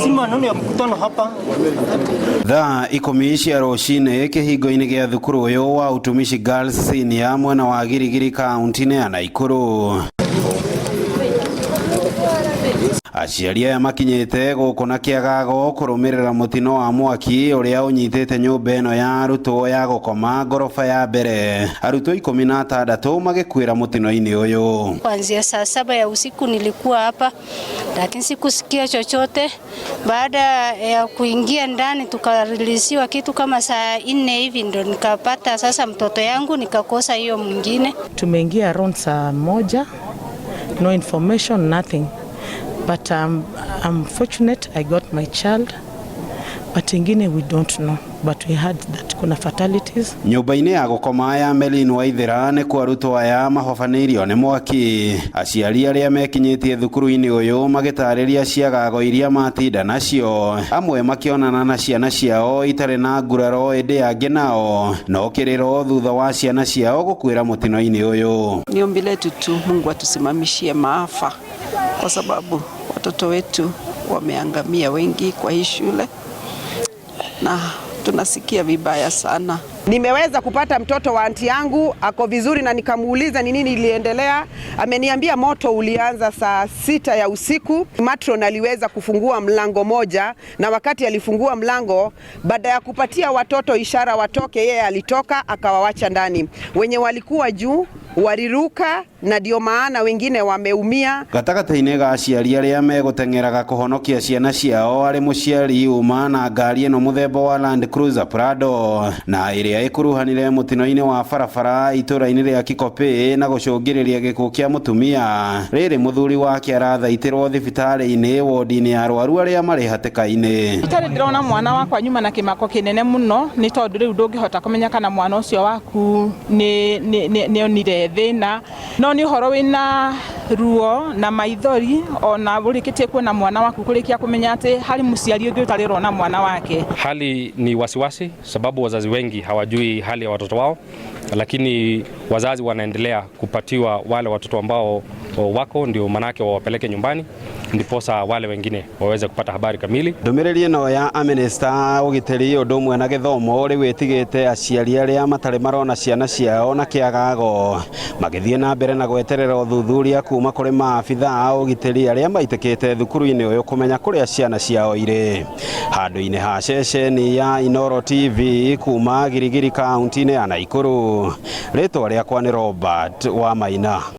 Si maneno ya mkutano hapa. Thaa 10 cia rũcinĩ kĩhingo-inĩ gĩa thukuru ũyũ wa Utumishi Girls Senior mwena wa Girigiri kaunti-inĩ ya Naikuru. Aciari aya makinyĩte gũkũ na kĩagago kũrũmĩrĩra mũtino wa mwaki ũrĩa ũnyitĩte nyũmba ĩno ya arutwo ya gũkoma ngoroba ya mbere, arutwo 16 magĩkuĩra mũtino-inĩ ũyũ. Kuanzia saa 7 ya usiku nilikuwa hapa, lakini sikusikia chochote. Baada ya kuingia ndani tukareleasiwa kitu kama saa 4 hivi ndo nikapata sasa mtoto yangu, nikakosa hiyo mwingine. Tumeingia around saa 1, no information, nothing. But I'm fortunate I got my child. But ingine we don't know. But we heard that kuna fatalities. Nyũmba-inĩ ya gũkoma ya Melin Waithera nĩkuo arutwo aya mahobanĩirio nĩ mwaki. Aciari arĩa mekinyĩtie thukuru-inĩ ũyũ magĩtarĩria ciagago iria matinda nacio, amwe makĩonana na ciana ciao itarĩ na nguraro, ĩndĩ angĩ nao no kĩrĩro thutha wa ciana ciao gũkuĩra mũtino-inĩ ũyũ. Ni ombi letu tu Mungu atusimamishie maafa, kwa sababu watoto wetu wameangamia wengi kwa hii shule na tunasikia vibaya sana. Nimeweza kupata mtoto wa anti yangu ako vizuri, na nikamuuliza ni nini iliendelea. Ameniambia moto ulianza saa 6 ya usiku. Matron aliweza kufungua mlango moja, na wakati alifungua mlango, baada ya kupatia watoto ishara watoke, yeye alitoka akawawacha ndani. Wenye walikuwa juu waliruka, na ndio maana wengine wameumia. Gatagatĩ-inĩ ga aciari arĩa megũteng'eraga kũhonokia ciana ciao arĩ mũciari uma na ngari ĩno mũthemba wa Land Cruiser Prado na ĩrĩa ĩkuruhanire mũtino-inĩ wa barabara itũra-inĩ rĩa Kikopĩ na gũcũngĩrĩria gĩkuũ kĩa mũtumia. Rĩrĩ mũthuri wake arathaitĩrwo thibitarĩ-inĩ wodi-inĩ ya arwaru arĩa marĩ hatĩka-inĩ. Itarĩ ndĩrona mwana wakwa nyuma na kĩmako kĩnene mũno, nĩ tondũ rĩu ndũngĩhota kũmenya kana mwana ũcio waku nĩ onire thĩna, no nĩ ũhoro wĩna ruo na maithori ona ũrĩkĩtie kuona mwana waku kũrĩkia kũmenya atĩ harĩ mũciari ũngĩ ũtarĩ ũrona mwana wake. Hali ni wasiwasi sababu wazazi wengi hawajui hali ya watoto wao, lakini wazazi wanaendelea kupatiwa wale watoto ambao wako ndio manake wawapeleke nyumbani ndiposa wale wengine waweze kupata habari kamili. Ndũmĩrĩri ĩno ya amĩnĩsta ũgitĩri ũndũ ũmwe na gĩthomo rĩu ĩtigĩte aciari arĩa matarĩ marona ciana ciao na kĩagago magĩthiĩ na mbere na gweterera ũthuthuria kuma kũrĩ maabitha a ũgitĩri arĩa maitĩkĩte thukuru-inĩ ũyũ kũmenya kũrĩa ciana ciao irĩ. Handũ-inĩ ha ceceni ya Inooro TV kuma Girigiri kaunti-inĩ ya Naikuru, rĩtwa rĩakwa nĩ Robert Wamaina.